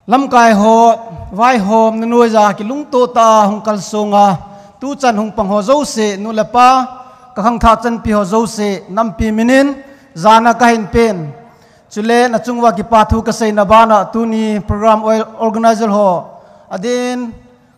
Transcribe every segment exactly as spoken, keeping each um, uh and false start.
Lamkai ho, vaihom, nanoiya kilungto tah a hung kalsong a, tuchan hung pang ho jouse, nu le pa, ka khangthah chanpi ho jouse, nampi minin, jana kahin pen. Chule, nachung uva kipa thu kaseina bana, tuni program or-, organizer ho, adin,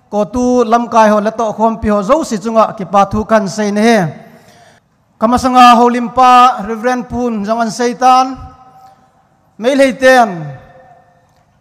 COTU lamkai ho le tohkhompi ho jouse chunga kipa thu kahin seina ahi. Kamasanga houlimpa Reverend Pun jong ahin seitan, Meitei ten,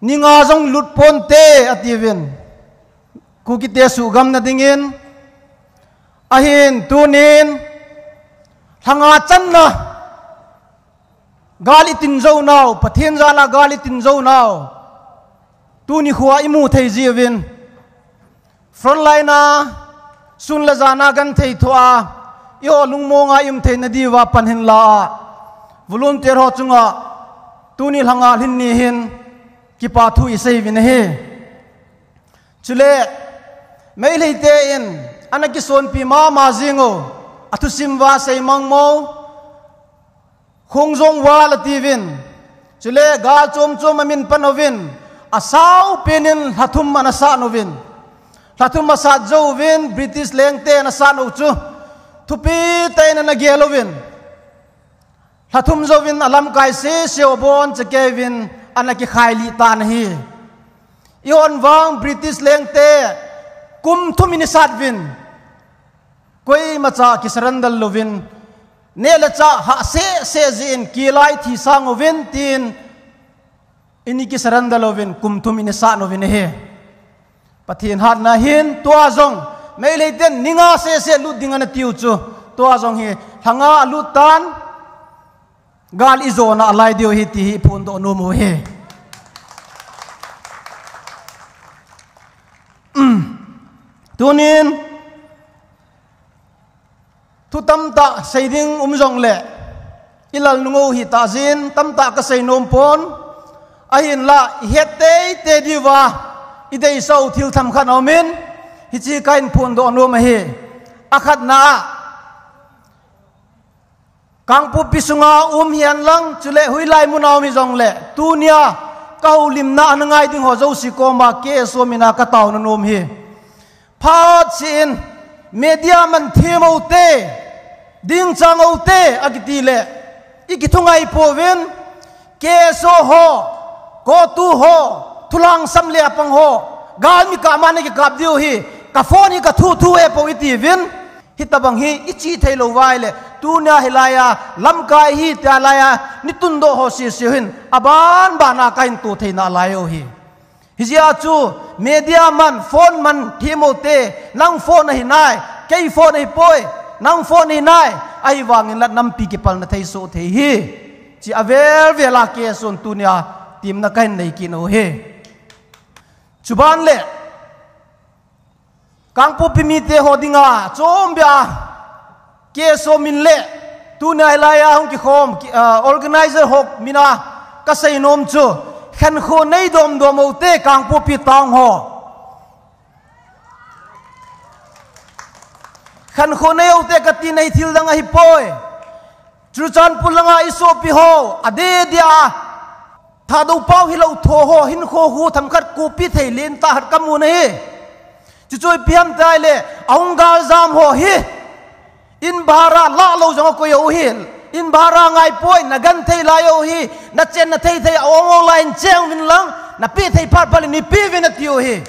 ni nga jong lut ponte atiuvin, Kukite suhgamna dingin, ahin tunin, lha nga channa, gal itin jou nau, Pathen jal a gal itin jou nau, tuni khoa imu thei jiuvin, frontline a, sun le jan a genthei thoa, eiho lungmonga i um theina diuva pan hinla a, volunteer ho chunga, tuni lha nga lhin ni hin, kipa thu isei uvin ahi. Chule, Meitei ten, ana kisonpi mama jing u, athusim uva seimang mo, Khongjong Wall atiuvin, chule gal chom chom amin pan uvin, asao penin lha thum ana sat uvin. Lha thum asat jouvin, British lengte ana sat u chu, thupi tah in ana gel uvin. Lha thum jouvin alamkai sese u abonchan kei uvin, ana kikhailih tan ahi. Eihon vang British lengte, kum thum in isat uvin. Koimacha kisurrender louvin, neh le chah hah sese jeh in kilai thi sang uvin tin, ini kisurrender louvin, kum thum ini sat uvin ahi. Pathen hatna hin tua jong, Meitei ten ni nga sese lut ding ana tiu chu, tua jong hi, lha nga alut tan, gal ijona alai diu ahi ti hi phondoh nom u ahi. Tunin, thu tamtah sei ding um jongle, ilal nung u hitah jeh in tamtah kasei nom pon, ahinla ihet teitei diuva, ideisah u thil themkhat aumin, hiche kahin phondoh nom ahi. Akhatna a, Kangpokpi sunga um hihen lang, chule hoilai muna um hijongle, tunia kahoulimna ana ngai ding ho jouse koma K S O mina kataona nom ahi. Phat seh in, media man them u te, dingchang u te, akiti le, ikithungai pouvin, K S O ho, COTU ho, thulhangsam le apang ho, galmi kah ma ana kikap diu ahi, ka phone hi kathu thu e pou itiuvin, hitobang hi iche thei lou uva ahile, tunia hilai a, lamkai hi tia lai a, nei tundoh ho sese u hin, aban ban a kahin to theina lai u ahi. Hijeh a chu, media man, phone man, them u te, nang phone ahi nai, kei phone ahipoi, nang phone ahi nai, ahivangin la nampi kipalna thei soh thei ahi. Chi avel vel a K S O in tunia, temna kahin nei kit u ahi. Chuban le, Kangpokpi mite ho dinga, chom bia, K S O min le, tunia hilai a hung kikhom, ki, ah, organizer ho mina, kasei nom chu, khankho nei dom dom u te Kangpokpi town ho. Khankho nei u te kati na hi thil dang ahipoi. Churachandpur langa isopi ho, adeh deh a, Thadou pao hilou tho ho, hinkho khu themkhat kopi thei lentah khat kamu nahi. Chuchu ipi ham tia ahile, ahung galjam ho hi. In bhara lah lou jong akoi u hi. In bhara ngai poi, na genthei lai u hi. Na chenna thei thei a ong ong lai in cheng uvin lang, na pe thei phat phat le nei pe uvin ati u hi.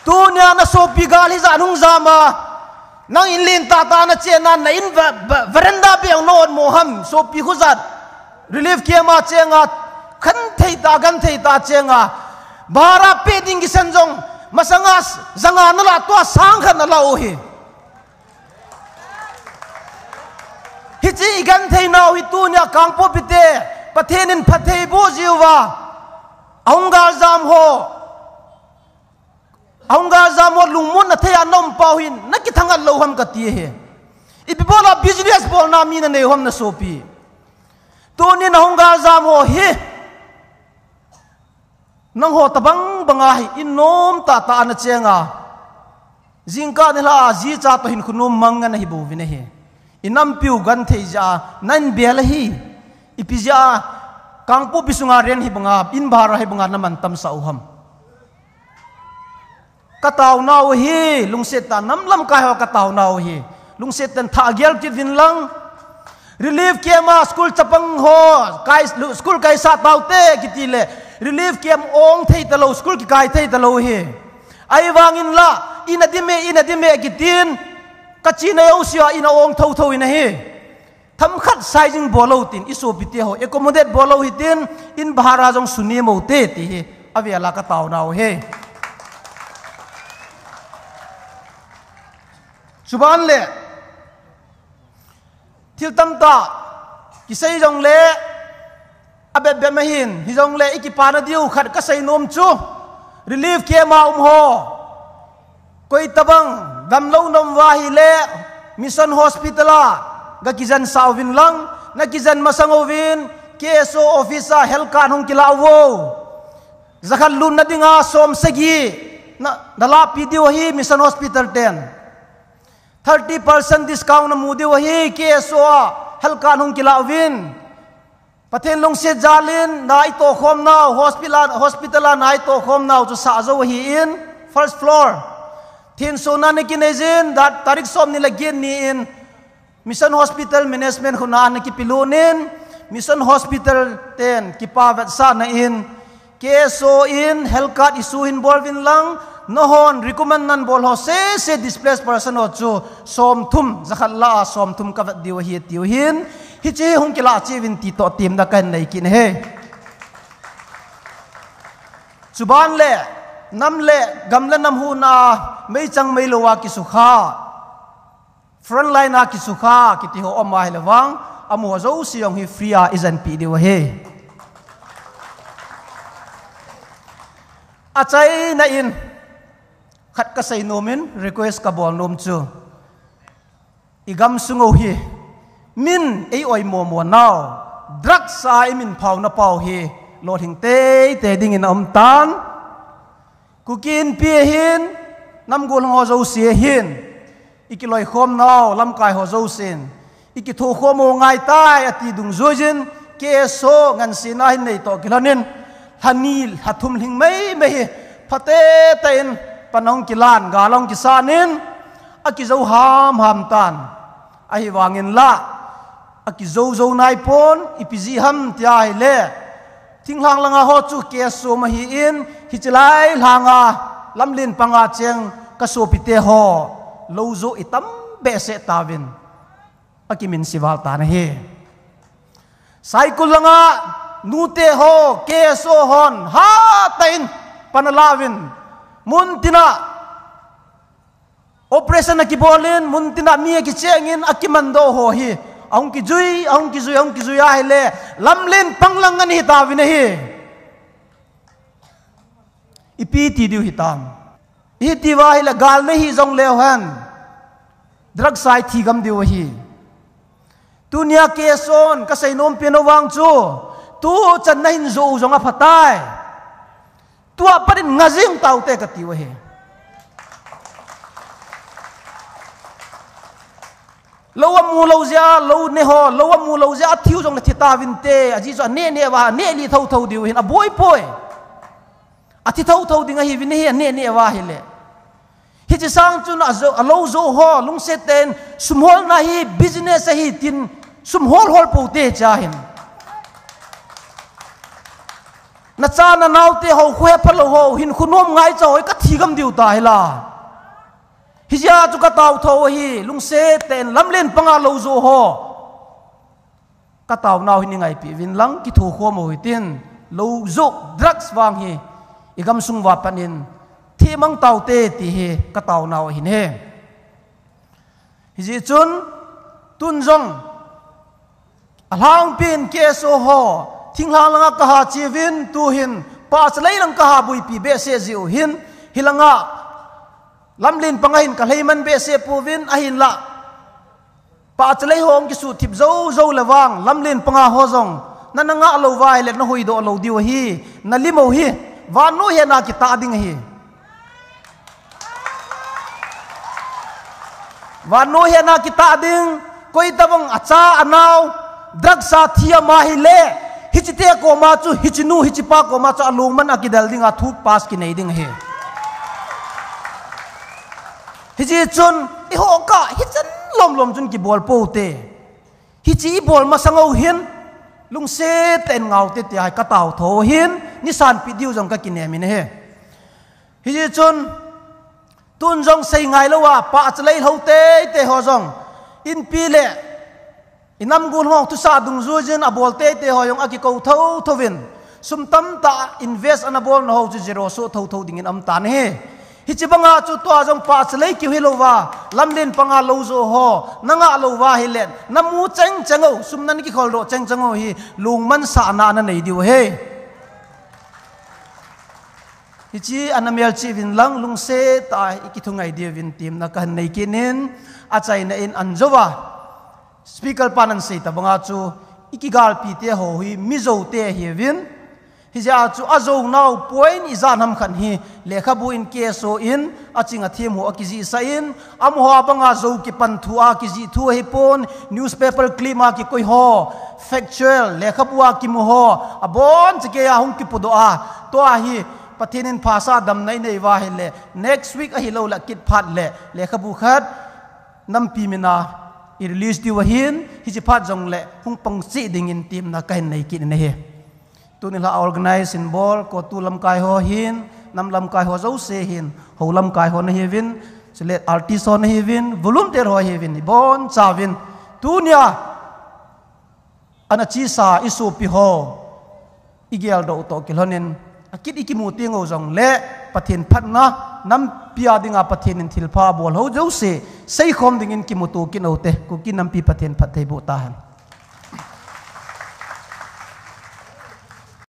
Tunia na sopi gal hijat hung jam a. Nang in lentah tah a na chenna, na in va-, va-, veranda beh a na ot mo ham, sopi khu jat. Relief camp a cheng a, khan thei tah, gan thei tah cheng a. Bhara pe ding kisan jong, masanga s-, ja nga na lah tua sang khat na lah u hi. Hiche i genthei nau hi tunia Kangpokpi te, Pathen in phatthei boh jiuva. Ahung galjam ho. Ahung galjam ho lungmonna thei a na um pau hin, na kithangat lou ham kati ahi. Ipi bol a business bolna mi na nei u ham na sopi. Tunin ahung galjam ho hi. Nangho tabang bang a hi in nom tah tah a na cheng a. Jingkah nilhah a jicha toh hinkho nom mang ana hi bouvin ahi. I nampiu genthei jeh a, na in bel ahi. Ipi jeh a, Kangpokpi sunga rent hi banga, in bhara hi banga naman tamsah u ham? Ka taonau hi, lungset tah in nam lamkai ho ka taonau hi. Lungset tah in thah gel kit uvin lang. Relief camp a school chapang ho, kai, school kaisah taute kiti le. Relief camp ong thei talou, school kikai thei talou hi. Ahivangin la, ina dime, ina dime kitin, ka china jousea ina ong thotho in ahi. Themkhat sizing bol lou hitin, i sopite ho, accommodate bol lou hitin, in bhara jong suni mo te ti hi, avela ka taonau hi. Chuban le, thil tamtah, kisei jongle, abep bep ahin, hijongle, i kipana diu khat ka seinom chu, relief camp a um ho. Koi tabang, gamlou nom uva ahile, Mission Hospital a, ga kijen sah uvin lang, na kijen masang uvin, K S O office a health card hung kilah uvo. Jakhat lutna dinga som sagi, na, na lahpi diu ahi Mission Hospital ten. Thirty percent discount na mu diu ahi K S O a, health card hung kilah uvin. Pathen lungset jalin, na i tohkhom nau, hospital a, hospital a na i tohkhom nau chu sah jou ahin, first floor. Thenso na na kinei jin, dat tarik som ni le get ni in, Mission Hospital Management khut na na kipelut in, Mission Hospital ten kipa vetsahna in, K S O in, health card issue hin bol uvin lang, nahon recommend nan bol ho sese displaced person ho chu, som thum, jakhat lah a som thum ka vet diu ahi tiu hin, hiche hung kilah cheh uvin ti toh temna kahin nei kit ahi. Chuban le, nam le, gam le nam huhna, meichang meilou a kisukha, frontline a kisukha, kiti ho um ahile vang, amaho jouse jong hi free a i jenpi diu ahi. Achaina in, khat ka seinom in, request ka bol nom chu. I gamsung u hi, min ei oimo mo nau, drugs a i min phauna pau hi, lolhing teitei dingin aum tan. Kuki Inpi ahin, nam gollhang ho jouse ahin, i kiloikhom nau, lamkai ho jousen, i kithokhom u ngai tai, ati dungjuiyin, K S O ngansena hin nei toh kilhonin, lha ni, lha thum lhing meimei hi, phatecha in, pan ahung kilan, gal ahung kisan in, akijou hamham tan. Ahivangin la, akijou jou naipon, ipi jeh ham tia ahile, thinglhang langa ho chu K S O ma ahin, hiche lai lhanga, lamlen panga cheng ka sopite ho, lou joh i tam behseh tauvin. Akiminse val tan ahi. Saikul langa, nute ho, K S O hon, hatah in, pan alauvin, muntina, operation akibol in, muntina mi akicheng in, akimandoh ho hi, ahung kijui, ahung kijui, ahung kijui ahile, lamlen pang lang ana hitauvin ahi. Ipi ti diu hitam. Ihiti uva ahile gal nahi jongleu hen, drugs a i thi gam diu ahi. Tunia K S O in ka seinom pen u vang chu, tuchan nahin joh u jong aphatai. Tua pat in ngah jeng taute katiu ahi. Lou amu lou jeh a, lou ne ho, lou amu lou jeh a, athiu jongle thi tauvinte, ajeh chu aneh neh uva, aneh lih thotho diu ahin, aboi poi. Athi thotho ding ahiuvin ahi, aneh neh uva ahile. Hiche sang chun ajo-, alou joh ho, lungset tah in, sum holna hi business ahi tin, sum hol hol poute hichea hin. Nacha nanaote ho, kho hephalou ho, hinkho nom ngaicha ho, ka thi gam diu ta hila. Hijeh a chu ka tao tho ahi, lungset tah in, lamlen panga lou joh ho. Ka taonau hi nei ngaipi uvin lang, kithokhom u hitin, lou joh drugs vang hi, i gamsung uva pat in, themang taute ti hi, ka taonau ahin ahi. Hijeh chun, tun jong, alhangpin K S O ho, thinglhang langa kaha cheuvin, tuhin, pahcha lei lang kaha buipi behseh jiu hin, hilanga, lamlen panga hin kalheiman behseh pouvin, ahinla, pahcha lei ho hung kisuh thip jou jou le vang, lamlen panga ho jong, na, na ngah lou uva ahile, na huhdoh lou diu ahi, na lim u hi, vannoi hetna kitah ding ahi. Vannoi hetna kitah ding, koi tabang acha anao, drugs a thi ama ahile, Hiche te koma chu, hiche nu, hiche pa koma chu alungman a kidel dinga thu pass kinei ding ahi. Hiche chun, i ho ka, hichan lom lom chun kibol pou te. Hiche i bol masang u hin, lungset tah in ngau te te ahi ka tao tho hin, nisan pi diu jong ka kinem in ahi. Hiche chun, tun jong sei ngai lou a, pahcha lei lou te te ho jong, inpi le, i nam gul ho thusa dungjuijin a bol te te ho jong a kikou tho tho vin. Sum tamtah invest ana bol na ho chu zero so tho tho dingin um tan ahi. Hiche banga chu tua jong pahcha lei kiu hilou va, lamlen panga lou jo ho, na ngah lou va hile, na mu cheng cheng u, sum nan kikhol doh cheng cheng u hi, lungman sahna na nei diu ahi. Hiche ana melchih vin lang lungset tah a i kithungai diu vin temna ka hin nei kit in, achaina in an jo va. Speaker pan an sei ta banga chu i kigalpi te ho hi mi jo te ahi vin. Hijeh a chu a jo nau point i jan ham khat hi lekhabu in keso in a ching a them ho a kijih sa in, amaho a banga jo kipan thu a kijih thu ahi pon, newspaper clip a kikoi ho, factual, lekhabu a kimu ho, abon chakei a hung kipu doh a, tua hi Pathen in phasa damna i nei va hile, next week ahilou le kit phat le, lekhabu khat, nampi mina i release diu ahin, hiche phat jong le, hung pang cheh dingin temna ka hin nei kit in ahi. Tuni la organize in bol, CoTU lamkai ho hin, nam lamkai ho jouse hin, ho lamkai ho na hi vin, chule artist ho na hi vin, volunteer ho hi vin, i bon cha vin. Tunia, ana chesa i sopi ho, i gel doh toh kilhon in, a kit i kimu teng u jong le, Pathen phatna, nampi a dinga Pathen in thilpha bol ho jouse, seikhom dingin kimuto kit u te, Kuki nampi Pathen phatthei boh ta hen.